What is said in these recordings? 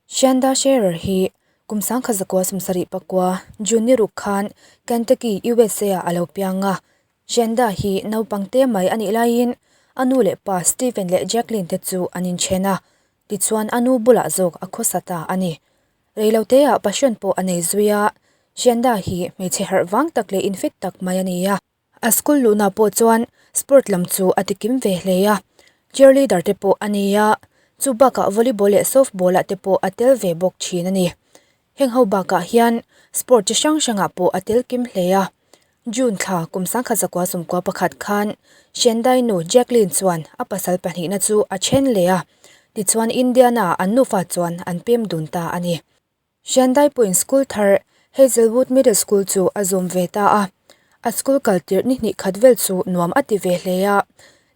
Shanda Shearer hi kum 1979 June ni ruk khan Kentucky, USA ah a lo piang a. Shanda hi naupang te mai a nih laiin a nu leh pa Steven leh Jacqueline te chu an inchen a, tichuan a nu bulah zawk a khawsa ta a ni. Reiloteah passion pawh a nei zui a, Shanda hi hmeichhe harh vang tak leh infit tak mai a ni a. A school luhna pawh chuan sport lam chu a ti kim ve hle a, cheerleader te pawh a ni a, chu bakah volleyball leh softball ah te pawh a tel ve bawk thin a ni. Heng ho bakah hian sport chi hrang hrangah pawh a tel kim hle a. June thla kum 1991 khan Shendai nu Jacqueline chuan a pasal pahnihna chu a then leh a, tichuan Indiana ah an nufa chuan an pem dun ta a ni. Shandai pawhin school thar Hazelwood Middle School chu a zawm ve ta a, a school kal tirh ni hnih khat vel chu nuam a ti ve hle a,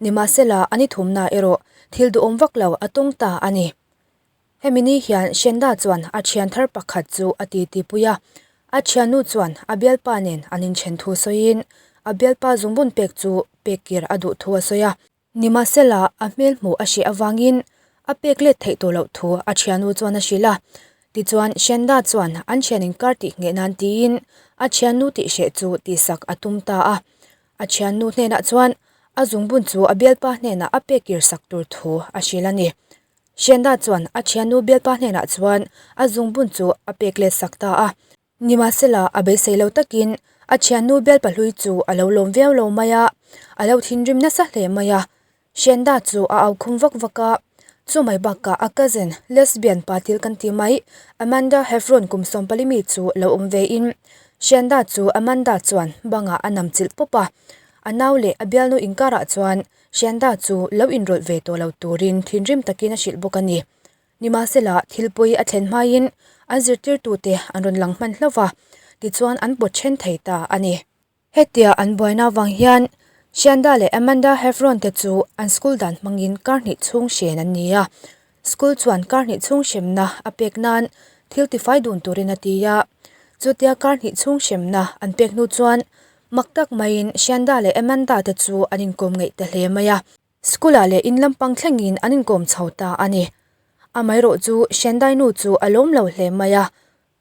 nimahsela a ni thumna erawh thil duhawm vak lo a tawng ta a ni. Hemi ni hian Shenda chuan a thian thar pakhat chu a titi pui a, a thiannu chuan a bialpa nen an inthen thu sawiin a bialpa zungbun pek chu pek kir a duh thu a sawi a. Nimahsela, a hmel hmuh a hreh avangin a pek let theih tawh loh thu a thiannu chuan a hrilh a. Tichuan, Shenda chuan an thian inkar tih ngheh nan tiin a thiannu tih hreh chu tihsak a tum ta a. A thiannu hnenah chuan a zungbun chu a bialpa hnenah a pek kir sak tur thu a hrilh a ni. Shenda chuan a thiannu bialpa hnenah chuan a zungbun chu a pek let sak ta a. Nimahsela, a beisei lo takin a thiannu bialpa hlui chu a lo lawm viau lo mai a, a lo thinrim nasa hle mai a. Shenda chu a au khum vak vak a, chu mai bakah a cousin, lesbian pa thil kan ti mai, Amanda Heffron kum 40 mi chu lo awm vein Shenda chu Amanda chuan bangah a nam chilh pawp a. A nau leh a bialnu inkarah chuan Shenda chu lo inrawlh ve tawh lo turin thinrim takin a hrilh bawk a ni. Nimahsela, thil pawi a thlen hmain an zirtirtute an rawn lang hman hlauh va, tichuan an pawt then thei ta a ni. Hetia an buaina avang hian Shanda leh Amanda Heffron te chu an school dan hmangin kar hnih chhung hren an ni a. School chuan kar hnih chhung hremna a pek nan thil tifai dun turin a ti a. Chutia kar hnih chhung hremna an pek hnu chuan mak tak maiin Shanda leh Amanda te chu an inkawm ngeih ta hle mai a. School-ah leh in lampang thlengin an inkawm chho ta a ni. Amaherawh chu Shendai nu chu a lawm lo hle mai a.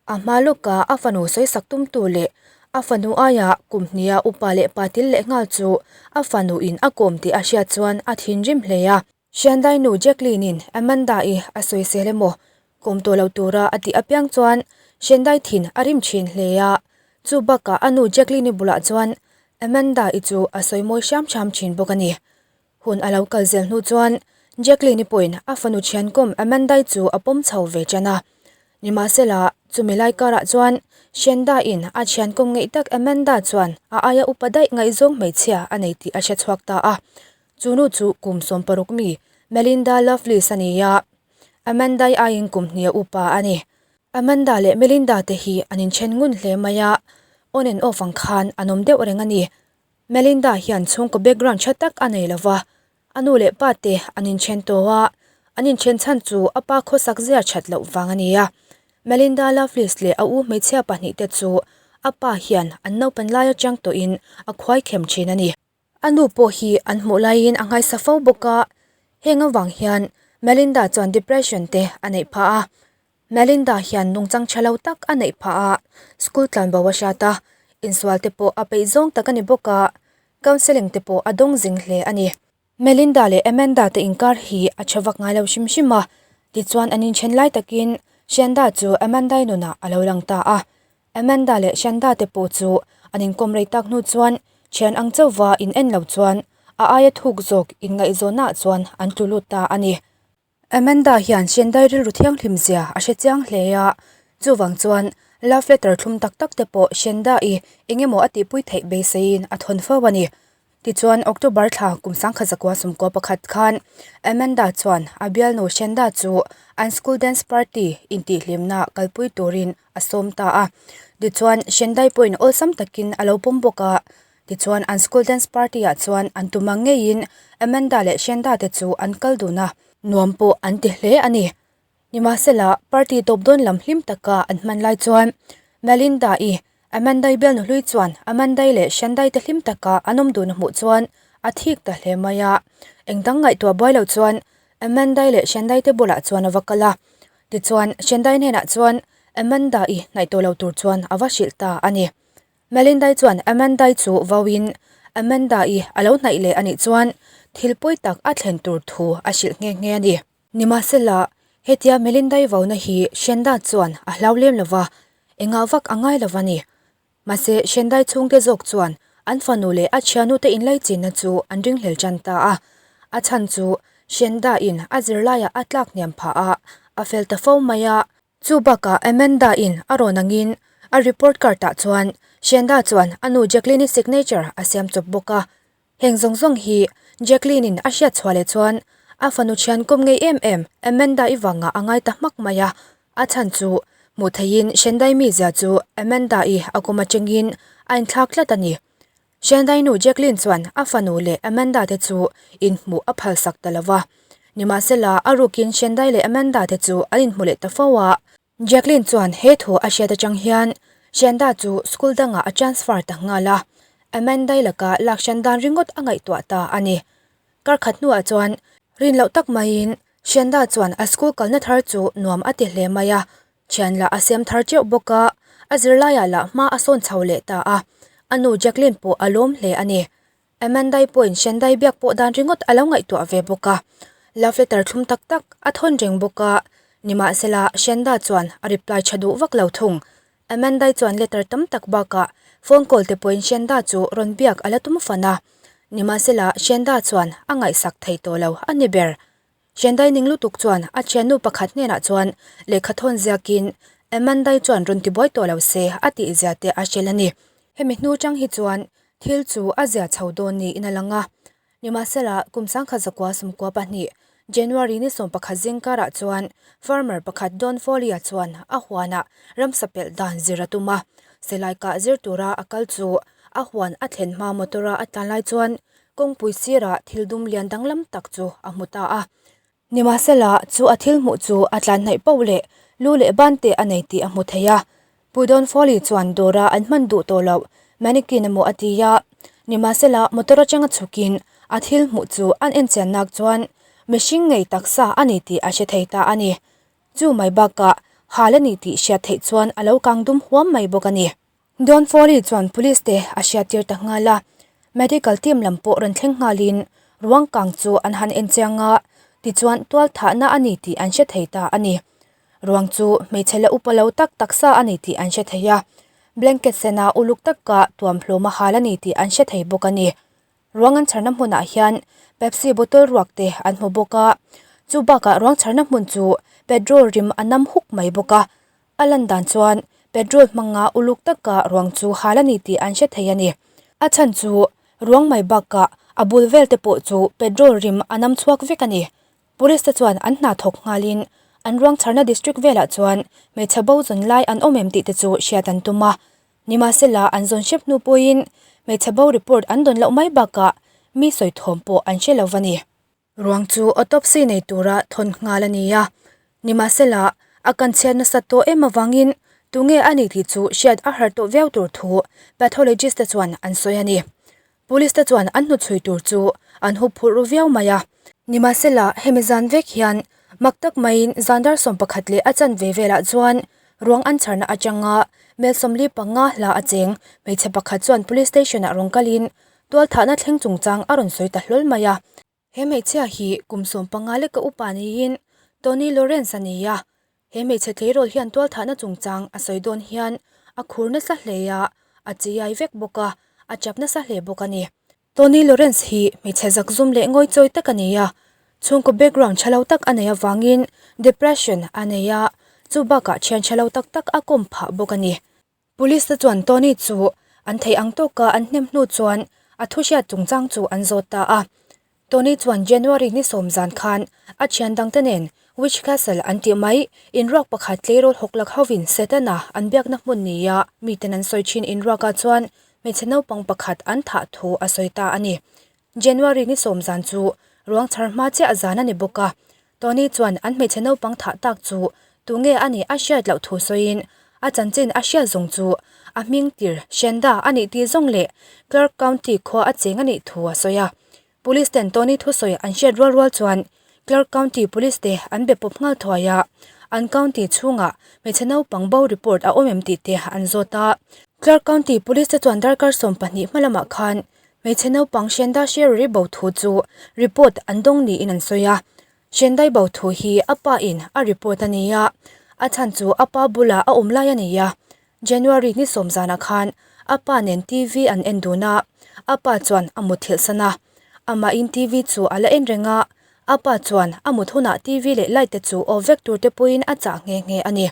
A hma lawka a fanu sawisak tumtu leh a fanu aia kum hnia upa leh patil leh nghal chu a fanuin a kawm tih a hriat chuan a thinrim hle a. Shendai nu Jacqueline-in Amanda-i a sawisel emaw kawm tawh lo tura a tih apiang chuan Shendai thin a rim thin hle a. Chu bakah a nu Jacqueline-i bulah chuan Amanda-i chu a sawi mawi hram hram thin bawk a ni. Hun a lo kal zel hnu chuan Jacqueline-i pawhin a fanu thiankawm Amanda-i chu a pawm chho ve tan a. Nimahsela, chumi lai karah chuan Shenda-in a thiankawm ngeih tak Amanda chuan a aia upa daih ngaihzawng hmeichhia a nei tih a hre chhuak ta a. Chu nu chu kum 16 mi Melinda Lovelace a ni a, Amanda-i aiin kum hnih a upa a ni. Amanda leh Melinda te hi an inthen ngun hle mai a, on and off ang khan an awm deuh reng a ni. Melinda hian chhungkaw background tha tak a nei lo va, a nu leh pa te an inthen tawh a, an inthen chhan chu a pa khawsak zia that loh vang a ni a. Melinda Lovelace leh a u hmeichhia pahnih te chu a pa hian an naupan lai atang tawhin a khuaikhem thin a ni. A nu pawh hi an hmuh laiin a nghaisa fo bawk a, heng avang hian Melinda chuan depression te a neih phah a. Melinda hian nungchang tha lo tak a neih phah a, school tlan bo a hriat a, insual te pawh a peih zawng tak a ni bawk a, counselling te pawh a dawng zing hle a ni. Melinda leh Amanda te inkar hi a tha vak ngai lo hrim hrim a, tichuan an inthen lai takin Shanda chu Amanda-i nunah a lo lang ta a. Amanda leh Shanda te pawh chu an inkawm rei tak hnu chuan thian ang chauhva in en lo chuan a aia thuk zawk inngaihzawnnaah chuan an tlu lut ta a ni. Amanda hian Shendai rilru thianghlim zia a hre chiang hle a, chuvang chuan love letter thlum tak tak te pawh Shenda-i eng emaw a tihpui theih beiseiin a thawn fo a ni. Tichuan October thla kum 1991 khan Amanda chuan a bialnu Shenda chu an school dance party intihhlimna kalpui turin a sawm ta a. Tichuan Shendai pawhin awlsam takin a lo pawm bawk a. Tichuan an school dance party ah chuan an tum ang ngeiin Amanda leh Shenda te chu an kal dun a, nuam pawh an ti hle a ni. Nimahsela party tawp dawn lam hlim taka an hman lai chuan Melinda-i, Amanda-i bialnu hlui chuan Amanda-i leh Shenda-i te hlim taka an awm dun a hmuh chuan a thik ta hle mai a. Engdang ngaihtuah buai lo chuan Amanda-i leh Shenda-i te bulah chuan a va kal a. Tichuan, Shendai hnenah chuan Amanda-i hnaih tawh lo tur chuan a va hrilh ta a ni. Melinda-i chuan Amanda-i chu vauin Amanda-i a lo hnaih leh a nih chuan thil pawi tak a thlen tur thu a hrilh nghe nghe a ni. Nimahsela, hetia Melinda-i vauna hi Shenda chuan a hlau lem lo va, engah vak a ngai lo va ni. Mahse, Shendai chhungte zawk chuan an fanu leh a thianute inlaichinna chu an ringhlel tan ta a. A chhan chu Shenda-in a zirlaiah a tlak hniam phah a, a fel ta fo mai a. Chu bakah Amanda-in a rawn angin a report card ah chuan Shenda chuan a nu Jacqueline-i signature a siam chawp bawk a. Heng zawng zawng hi Jacqueline-in a hriat chhuah leh chuan a fanu thian kawm ngei em em Amanda-i vangah a ngai ta hmak mai a. A chhan chu hmuh theihin Shendai mizia chu Amanda-i a kum atangin a inthlak tlat a ni. Shendai nu Jacqueline chuan a fanu leh Amanda te chu inhmuh a phalsak ta lo va. Nimahsela a rukin Shendai leh Amanda te chu an inhmu leh ta fo a. Jacqueline chuan he thu a hriat atang hian Shanda chu school dangah a transfer ta nghal a, Amanda-i laka lak hran dan ringawt a ngaihtuah ta a ni. Kar khat hnuah chuan rin loh tak maiin Shanda chuan a school kalna thar chu nuam a ti hle mai a, thian lah a siam thar teuh bawk a, a zirlaiah lah hma a sawn chho leh ta a, a nu Jacqueline pawh a lawm hle a ni. Amandai pawhin Shandai biak pawh dan ringawt a lo ngaihtuah ve bawk a, love letter thlum tak tak a thawn reng bawk a, nimahsela Shanda chuan a reply tha duh vak lo thung. Amandai chuan letter tam tak bakah phone call te pawhin Shanda chu rawn biak a la tum fan a, nimahsela Shanda chuan a ngaihsak thei tawh lo a ni ber. Shandai ning lutuk chuan a thiannu pakhat hnenah chuan lehkha thawn ziakin Amandai chuan rawn tibuai tawh lo se a tih zia te a hrilh a ni. Hemi hnu chang hi chuan Thil chu a zia chho dawn niin a lang a. Nimahsela, kum 1992, January ni 11 zing karah chuan farmer pakhat Don Foley-a chuan a huanah ramsa pelh dan zir a tum a. Silai kah zir tura a kal chu a huan a thlen hma motor-a a tlan lai chuan kawngpui sirah thil dum lian danglam tak chu a hmu ta a. Nimahsela, chu a thil hmuh chu a tlan hnaih poh leh lu leh ban te a nei tih a hmu thei a. Pu Don Foley chuan dawra an hman duh tawh loh mannequin emaw a ti a. Nimahsela, motor atanga chhukin a thil hmuh chu an enchian nak chuan mihring ngei taksa a ni tih a hre thei ta a ni. Chu mai bakah hal a ni tih hriat theih chuan a lo kang dum huam mai bawk a ni. Don Foley chuan police te a hriattir ta nghal a, medical team lam pawh rawn thleng nghalin ruang kang chu an han en chiang a, tichuan tual thahna a ni tih an hre thei ta a ni. Ruang chu hmeichhe la upa lo tak taksa a ni tih an hre thei a, blanket sena uluk taka tuam hlawm a hal a ni tih an hre thei bawk a ni. Ruang an chharna hmunah hian Pepsi bottle ruak te an hmu bawk a, chu bakah ruang chharna hmun chu petrol rim a nam huk mai bawk a. A lan dan chuan petrol hmanga uluk taka ruang chu hal a ni tih an hre thei a ni. A chhan chu ruang mai bakah a bul vel te pawh chu petrol rim a nam chhuak vek a ni. Police te chuan an hna thawk nghalin an ruang chharna district velah chuan hmeichhe bo zawn lai an awm em tih te chu hriat an tum a. Nimahsela an zawn hrep hnu pawhin hmeichhe bo report an dawn loh mai bakah mi sawi thawm pawh an hre lo va ni. Ruang chu autopsy nei tura thawn nghal a ni a, nimahsela a kan chhiat nasat tawh em avangin tunge a ni tih chu hriat a har tawh viau tur thu pathologist te chuan an sawi a ni. Police te chuan an hnuchhui tur chu an hup phurh ru viau mai a. Nimahsela hemi zan vek hian mak tak maiin zan dar 11 leh a chanve velah chuan ruang an chharna atanga mel 45 hla a cheng hmeichhe pakhat chuan police station ah rawn kalin tualthahna thleng chungchang a rawn sawi ta hlawl mai a. He hmeichhia hi kum 15 leka upa niin Tony Lawrence a ni a, he hmeichhe tleirawl hian tualthahna chungchang a sawi dawn hian a khur nasa hle a, a chiai vek bawk a, a chap nasa hle bawk a ni. Tony Lawrence hi hmeichhe zakzum leh ngawichawi tak a ni a, chhungkaw background tha lo tak a neih avangin depression a nei a, chu bakah thian tha lo tak tak a kawm phah bawk a ni. Police te chuan Tony chu an theih ang tawka an hnem hnu chuan a thu hriat chungchang chu an zawt ta a. Tony chuan January ni sawm zan khan a thian dangte nen Witch Castle an tih mai inruak pakhat tleirawl hawklak hovin Setana an biakna hmun nia miten an sawi thin inruakah chuan hmeichhe naupang pakhat an thah thu a sawi ta a ni. January ni sawm zan chu ruang chhar hma chiah zan a ni bawk a, Tony chuan an hmeichhe naupang thah tak chu tunge a nih a hriat loh thu sawiin a chanchin a hriat zawng chu a hming tir Shenda a nih tih zawng leh Clark County khua a cheng a nih thu a sawi a. Police ten Tony thusawi an hriat rual rual chuan Clark County Police te an be pawp nghal thuai a, an county chhungah hmeichhe naupang bo report a awm em tih te an zawt a. Clark County Police te chuan darkar 12 hma lamah khan hmeichhe naupang Shenda Shearer-i bo thu chu report an dawng niin an sawi a. Shendai bo thu hi a pa in a report a ni a, a chhan chu a pa bulah a awm lai a ni a. January ni sawm zanah khan a pa nen TV an en dun a, a pa chuan a mutthilh san a. Amahin TV chu a la en reng a, a pa chuan a mut hunah TV leh light te chu off vek tur te pawhin a chah nghe nghe a ni.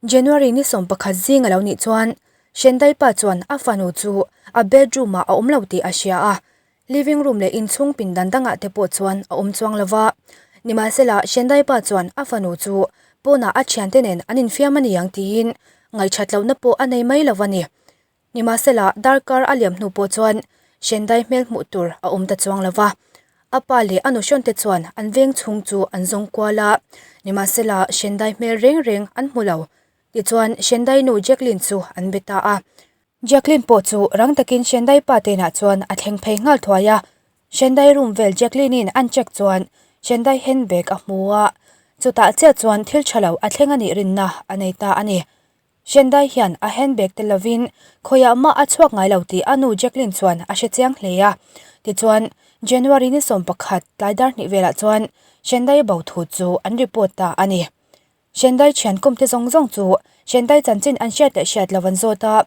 January ni 11 zing a lo nih chuan Shendai pa chuan a fanu chu a bedroom ah a awm lo tih a hria a, Living room leh inchhung pindan dangah te pawh chuan a awm chuang lo va. Nimahsela, Shendai pa chuan a fanu chu pawnah a thiante nen an infiam a ni ang tiin ngaihṭhat lohna pawh a nei mai lo va ni. Nimahsela, darkar a liam hnu pawh chuan Shendai hmel hmuh tur a awm ta chuang lo va. A pa leh a nuhrawn te chuan an veng chhung chu an zawng kual a, nimahsela Shendai hmel reng reng an hmu lo. Tichuan, Shendai nu Jacqueline chu an be ta a. Jacqueline pawh chu rang takin Shendai pa tenah chuan a thleng phei nghal thuai a, Shendai room vel Jacqueline-in an check chuan Shendai handbag a hmu a, chutah chiah chuan thil tha lo a thleng a nih rinna a nei ta a ni. Shendai hian a handbag te lovin khawiah mah a chhuak ngai lo tih a nu Jacqueline chuan a hre chiang hle a, tichuan January ni 11 tlai dar hnih velah chuan Shendai bo thu chu an report ta a ni. Shendai thian kawmte zawng zawng chu Shendai chanchin an hriat leh hriat lo an zawt a,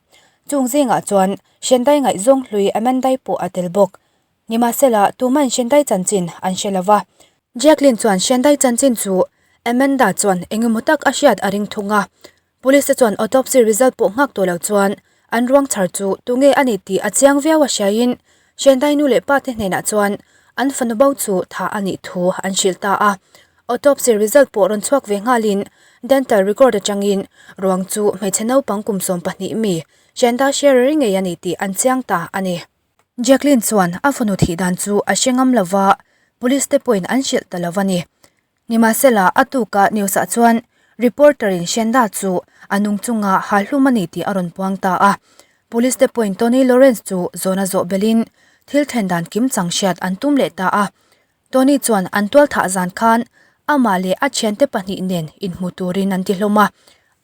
chung zingah chuan Shendai ngaihzawng hlui Amandai pawh a tel bawk. Nimahsela, tumahin Shendai chanchin an hre lo va. Jacqueline chuan Shendai chanchin chu Amanda chuan eng emaw tak a hriat a ring thung a, Police te chuan autopsy result pawh nghak tawh lo chuan an ruang chhar chu tunge a ni tih a chiang viau a hriaiin Shendai nu leh pa te hnenah chuan an fanu bo chu thah a nih thu an hrilh ta a. Autopsy result pawh rawn chhuak ve nghalin dental record atangin ruang chu hmeichhe naupang kum 12 mi Shenda Shearer-i ngei a ni tih an chiang ta a ni. Jacqueline chuan a fanu thih dan chu a hre ngam lova, police te pawhin an hrilh ta lo a ni. Nimahsela, a tuka news-ah chuan reporter-in Shenda chu a nung chunga ha hlum a ni tih a rawn puang ta a. Police te pawhin Tony Lawrence chu zawn a zawh belhin thil thlen dan kim chang hriat an tum leh ta a. Tony chuan an tual thah zan khan amah leh a thiante pahnih nen inhmu turin an ti hlawm a.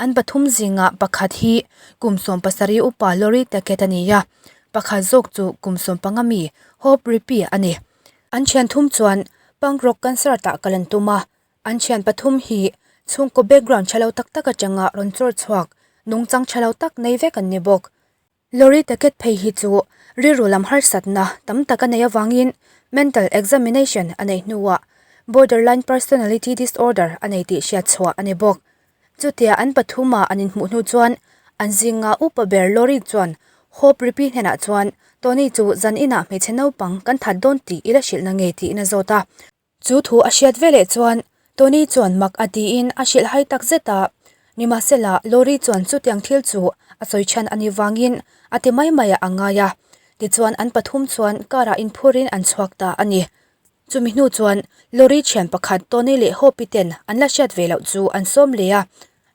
An pathum zinga pakhat hi kum 17 upa Lori Tackett a ni a, pakhat zawk chu kum 15 mi Hope Rippey a ni. An thian thum chuan punk rock concert ah kal an tum a, an thian pathum hi chhungkaw background tha lo tak tak atanga rawn chawr chhuak nungchang tha lo tak nei vek an ni bawk. Lorry Tackett phei hi chu rilru lam harsatna tam tak a neih avangin mental examination a neih hnuah borderline personality disorder a nei tih hriat chhuah a ni bawk. Chutia an pathuma an inhmuh hnu chuan an zinga upa ber Lori chuan Hope Rippy hnenah chuan Tony chu zan inah hmeichhe naupang kan that dawn tih i la hrilh na nge tiin a zawt a. Chu thu a hriat veleh chuan Tony chuan mak a tiin a hrilh hai tak zet a. Nimahsela Lori chuan chutiang thil chu a sawi chhan a nih vangin a ti mai mai ah a ngai a. Tichuan an pathum chuan car ah inphurin an chhuak ta a ni. Chumi hnu chuan lorry thian pakhat Tony leh Hope-i ten an la hriat ve loh chu an sawm leh a,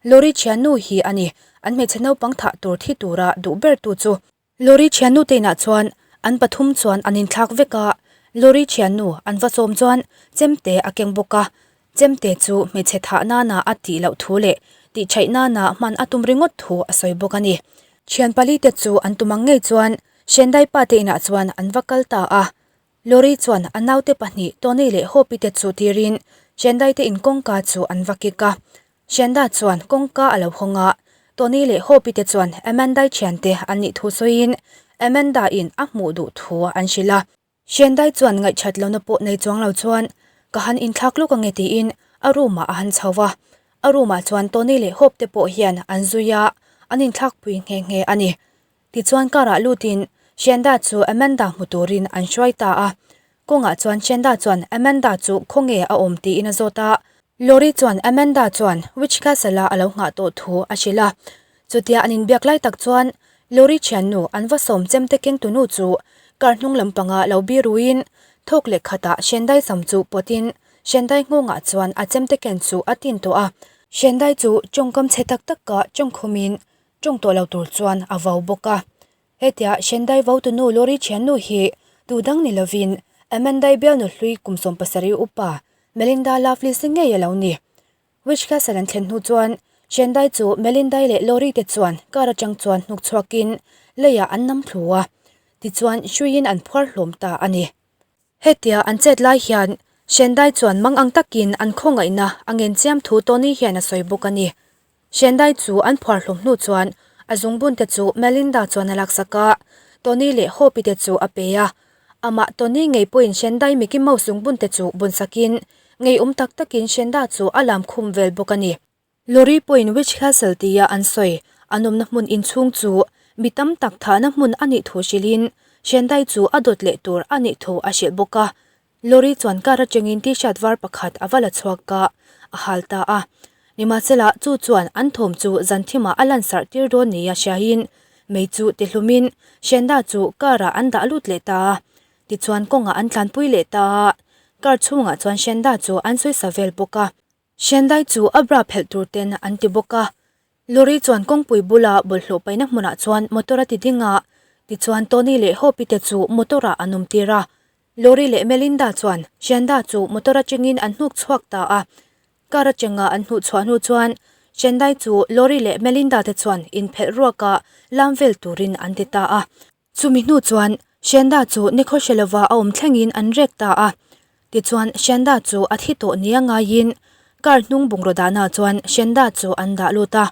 lorry thiannu hi a ni an hmeichhe naupang thah tur thi tura duh ber tu chu. Lorry thiannu te inah chuan an pathum chuan an inthlak vek a, lorry thiannu an va sawm chuan chemte a keng bawk a, chemte chu hmeichhe thah nana a tih loh thu leh tihchhaih nana hman a tum ringawt thu a sawi bawk a ni. Thian pali te chu an tum ang ngei chuan Shendai pa te inah chuan an va kal ta a, Lori chuan a naute pahnih Tony leh Hope-i te chu tirin Shendai te in kawngka chu an va kik a. Shenda chuan kawngka a lo hawng a, Tony leh Hope-i te chuan Amanda-i thiante an nih thu sawiin Amanda-in a hmuh duh thu an hrilh a. Shendai chuan ngaihchat lohna pawh nei chuang lo chuan ka han inthlak lawk ange tiin a room ah a han chho va. A room ah chuan Tony leh Hope te pawh hian an zui a, an inthlakpui nghe nghe a ni. Tichuan car ah lutin Shenda chu Amanda hmu turin an hruai ta a. Kawngah chuan Shenda chuan Amanda chu khawnge a awm tiin a zawt a. Lori chuan Amanda chuan Witch Castle a a lo nghah tawh thu a hrilh a. Chutia an inbiak lai tak chuan Lori thiannu an va sawm chemte kengtu nu chu car hnung lampanga lo biruin thawk leh khatah Shendai sam chu pawtin Shendai nghawngah chuan a chemte ken chu a tin tawh a. Shendai chu tawngkam chhe tak taka tawngkhumin Tawng tawh lo tur chuan a vau bawk a. Hetia Shendai votunu Lori thiannu hi tu dang ni lovin Amandai bialnu hlui kum 17 upa Melinda Lovelace ngei a lo ni. Witch Castle an thlen hnu chuan Shendai chu Melindai leh Lori te chuan car atang chuan hnuk chhuakin leiah an nam thlu a, tichuan hruiin an phuar hlawm ta a ni. Hetia an chet lai hian Shendai chuan mang ang takin an khawngaihna a ngen chiam thu Tony hian a sawi bawk a ni. Shendai chu an phuar hlawm hnu chuan a zungbun te chu Melinda chuan a laksak a, Tony leh Hope-i te chu a pe a. Amah Tony ngei pawhin Shendai Mickey Mouse zungbun te chu bunsakin ngeiawm tak takin Shenda chu a lam khum vel bawk a ni. Lorry pawhin Witch Castle tia an sawi an awmna hmun inchhung chu mi tam tak thahna hmun a nih thu hrilhin Shendai chu a dawt leh tur a nih thu a hrilh bawk a. Lorry chuan car atangin t-shirt var pakhat a va la chhuak a, a hal ta a. Nimahsela chu chuan an thawm chu zan thimah a lansarh tir dawn nia hriain mei chu tihlumin Shenda chu car ah an dah lut leh ta a. Tichuan kawngah an tlanpui leh ta a, car chhungah chuan Shenda chu an sawisa vel bawk a. Shendai chu a bra phelh tur ten an ti bawk a. Lorry chuan kawngpui bula bawlhhlawh paihna hmunah chuan motor a ti ding a, tichuan Tony leh Hope-i te chu motor ah an awm tir a. Lorry leh Melinda chuan Shenda chu motor atangin an hnuk chhuak ta a. Car atanga an hnuh chhuah hnu chuan Shendai chu Lorry leh Melinda te chuan inphelh ruaka lam vel turin an ti ta a. Chumi hnu chuan Shenda chu nikhaw hre lova a awm thlengin an rek ta a. Tichuan Shenda chu a thi tawh nia ngaiin car hnung bungraw dahna chuan Shenda chu an dah lut a.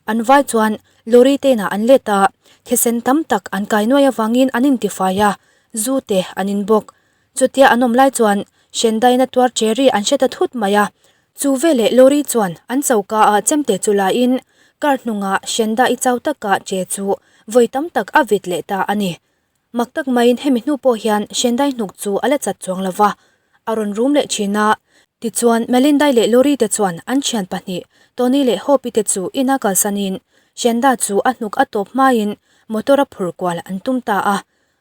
An vai chuan lorry te inah an let a, thisen tam tak an kai nuai avangin an intifai a, zu te an in bawk. Chutia an awm lai chuan Shendaina tuar cherry an hre ta thut mai a. Chu veleh lorry chuan an choka ah chemte chu la in car hnungah Shenda i chau taka che chu vawi tam tak a vit leh ta a ni. Mak tak maiin hemi hnu pawh hian Shendai hnuk chu a la chat chuang lo va, a rawn rum leh thin a. Tichuan Melindai leh Lorry te chuan an thian pahnih Tony leh Hope-i te chu ina kalsanin Shenda chu a hnuk a tawp hmain motor a phur kual an tum ta a.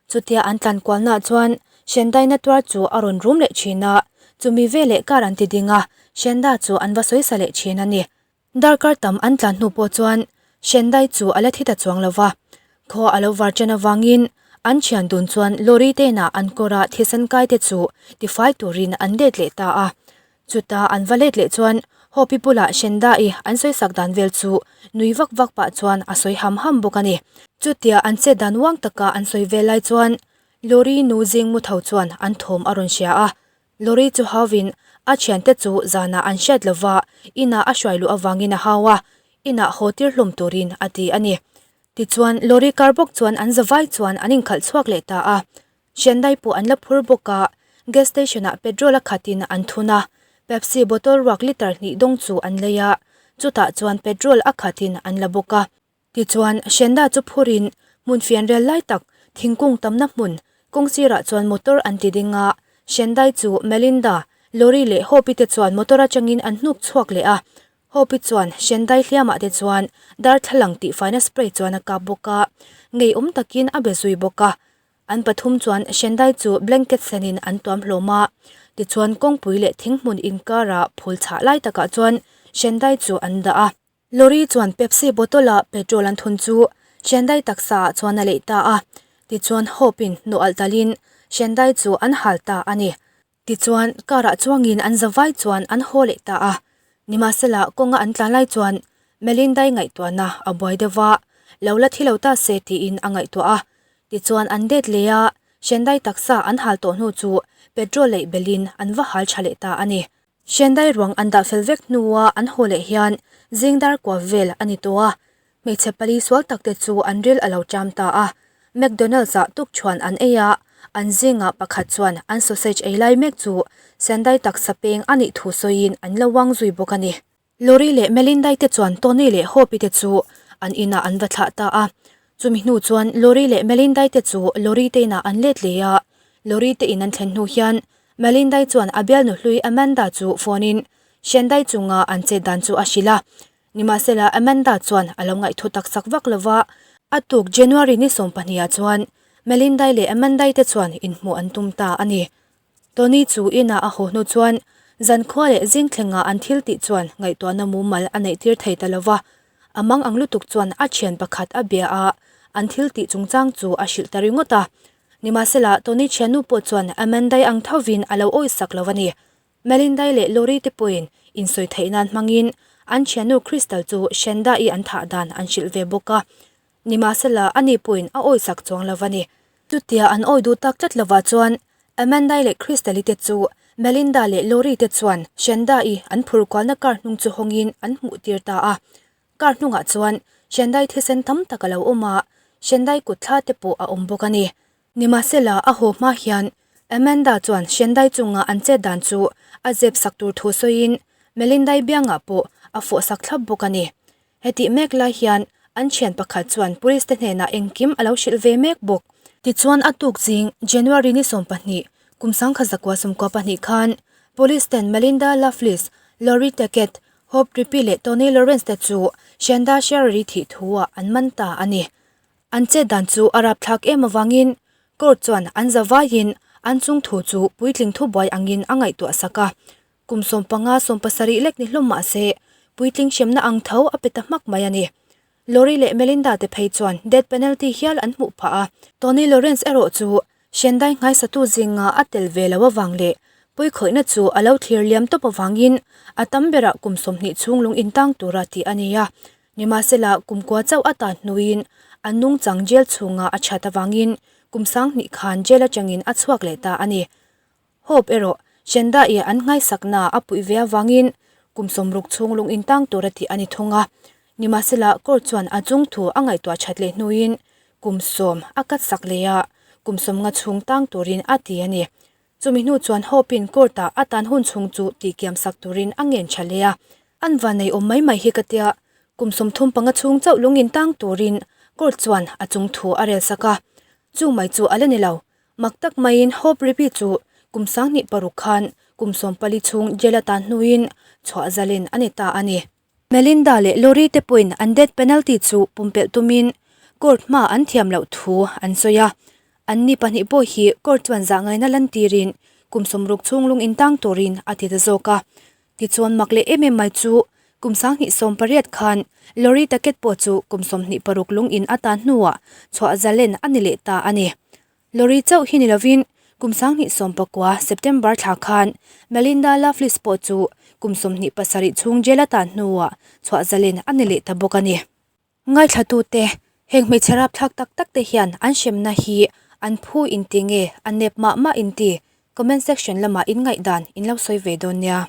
Chutia an tlan kualnaah chuan Shendaina tuar chu a rawn rum leh thin a, chumi veleh car an ti ding a, Shenda chu an va sawi sa leh thin a ni. Darkar tam an tlan hnu pawh chuan Shendai chu a la thi ta chuang lo va, khaw a lo var chen avangin an thian dun chuan lorry tena an kawra thisen kai te chu tifai turin an let leh ta a. Chuta an va let leh chuan Hope-i bulah Shenda-i an sawisak dan vel chu nui vak vak pah chuan a sawi ham ham bawk a ni. Chutia an chet dan uang taka an sawi vel lai chuan Lorry nu zing mu tho chuan an thawm a rawn hria a. Lorry chu hauvin a thiante chu zanah an hriat lova inah a hruai luh avangin a hau a, inah haw tir hlawm turin a ti a ni. Tichuan Lorry car bawk chuan an zavai chuan an inkhalh chhuak leh ta a. Shendai pawh an la phur bawk a, gas station ah petrol a khat in an thun a, Pepsi bottle ruak litre hnih dawng chu an lei a, chutah chuan petrol a khat in an la bawk a. Tichuan, Shenda chu phur in hmun fianrial lai tak thingkung tamna hmun kawng sirah chuan motor an ti ding a, Shendai chu Melinda, Lorry leh Hope-i te chuan motor atangin an hnuk chhuak leh a, Hope-i chuan Shendai hliamah te chuan darthlalang tihfaina spray chuan a kap bawk a, ngeiawm takin a be zui bawk a. An pathum chuan Shendai chu blanket senin an tuam hlawm a, tichuan kawngpui leh thinghmun inkara phul chhah lai takah chuan Shendai chu an dah a. Lorry chuan Pepsi bottle-a petrol an thun chu Shendai taksa ah chuan a leih ta a, tichuan Hope-in hnawh alh talin Shendai chu an hal ta a ni. Tichuan, car-ah chuangin an zavai chuan an haw leh ta a. Nimahsela, kawnga an tlan lai chuan Melindai ngaihtuahna a buai deuh va, lo la thi lo ta se tiin a ngaihtuah a. Tichuan, an det leh a, Shendai taksa an hal tawh hnu chu petrol leih belhin an va hal tha leh ta a ni. Shendai ruang an dah fel vek hnua an haw leh hian zing dar kua vel a ni tawh a. Hmeichhe pali sual tak te chu an ril a lo ṭam ta a, McDonald's ah tukṭhuan an ei a, an zingah pakhat chuan an sausage ei lai mek chu Sendai taksa peng a nih thu sawiin an lo uang zui bawk a ni. Lori leh Melindai te chuan Tony leh Hope-i te chu an inah an va thlah ta a, chumi hnu chuan Lori leh Melindai te chu Lori te inah an let leh a, Lori te in an thlen hnu hian Melindai chuan a bialnu hlui Amanda chu phone in Sendai chunga an chet dan chu a hrilh a, Nimahsela, Amanda chuan a lo ngaihthu tak sak vak lo va, a tuk January ni sawmpahnih ah chuan Melindai leh Amandai te chuan inhmuh an tum ta a ni. Tony chu inah a haw hnu chuan zankhua leh zing thlengah an thil tih chuan ngaihtuahna mumal a neih tir thei ta lo va, a mang ang lutuk chuan a thian pakhat a bia a, an thil tih chungchang chu a hrilh ta ringawt a. Nimahsela, Tony thiannu pawh chuan Amandai ang thovin a lo awisak lo a ni. Melindai leh Lori te pawhin insawi theih nan hmangin an thiannu Crystal chu Shanda-i an thah dan an hrilh ve bawk a. Nimahsela, ani pawhin a awi sak chuang lo a ni. Chutia an awi duh tak tlat lovah chuan Amanda-i leh Crystal-i te chu Melinda leh Lori te chuan Shanda-i an phur kualna car hnung chu hawngin an hmuh tir ta a. Car hnungah chuan Shendai thisen tam tak a lo awm a, Shendai kut thla te pawh a awm bawk a ni. Nimahsela, a haw hma hian Amanda chuan Shendai chunga an chet dan chu a zep sak tur thu sawiin Melindai biangah pawh a fawh sak thlap bawk a ni. Hetih mek lai hian an thian pakhat chuan police te hnenah engkim a lo hrilh ve mek bawk. Tichuan a tuk zing January ni 12, kum 1992 khan police ten Melinda Lovelace, Lori Tackett, Hope Rippey leh Tony Lawrence te chu Shanda Shearer-i thih thu-ah an man ta a ni. An chet dan chu a rapthlak em avangin court chuan an zavaiin an chung thu chu puitling thubuai angin a ngaihtuah sak a. Kum 15 17 lek ni hlawm mah se puitling hremna ang tho a pe ta hmak mai a ni. Lori leh Melinda te phei chuan death penalty hial an hmuh phah a. Tony Lawrence erawh chu Shendai nghaisatu zinga a tel ve lo avang leh pawikhawihna chu a lo thlir liam tawp avangin a tam berah kum 20 chhung lung intang tura tih a ni a. Nimahsela, kum kua chauh a tan hnuin a nungchang jail chhunga a chhat avangin kum 2000 khan jail atangin a chhuak leh ta a ni. Hope erawh Shendai an nghaisakna a puih ve avangin kum 60 chhung lung intang tura tih a ni thung a. Nimahsela, court chuan a chung thu a ngaihtuah that leh hnuin kum 10 a kat sak leh a, kum 50 chhung tang turin a ti a ni. Chumi hnu chuan Hope-in court-ah a tan hun chhung chu tihkiam sak turin a ngen tha leh a. An vanei awm mai mai hi ka tia, kum 35 chhung chauh lung intang turin court chuan a chung thu a rel sak a. Chung mai chu a la ni lo. Mak tak maiin Hope Rippey chu kum 2006 khan kum 14 chhung jail a tan hnuin chhuah zalen a ni ta a ni. Melinda leh Lori te pawhin an death penalty chu pumpelh tumin court hma an thiam loh thu an sawi a. An ni pahnih pawh hi court chuan zah ngaina lantirin kum 60 chhung lung intang turin a ti ta zawk a. Tichuan mak leh em em mai chu kum 2018 khan Lori Tackett pawh chu kum 26 lung in a tan hnuah chhuah zalen a ni leh ta a ni. Lori chauh hi ni lovin kum 2019 September thla khan Melinda Lovelace pawh chu kum 27 chhung jail a tan hnuah chhuah zalen a ni leh ta bawk a ni. Ngaithlatute, heng hmeichhe rapthlak tak tak te hian an hremna hi an phu inti nge a nep mah mah inti? Comment section lamah in ngaihdan in lo sawi ve dawn nia.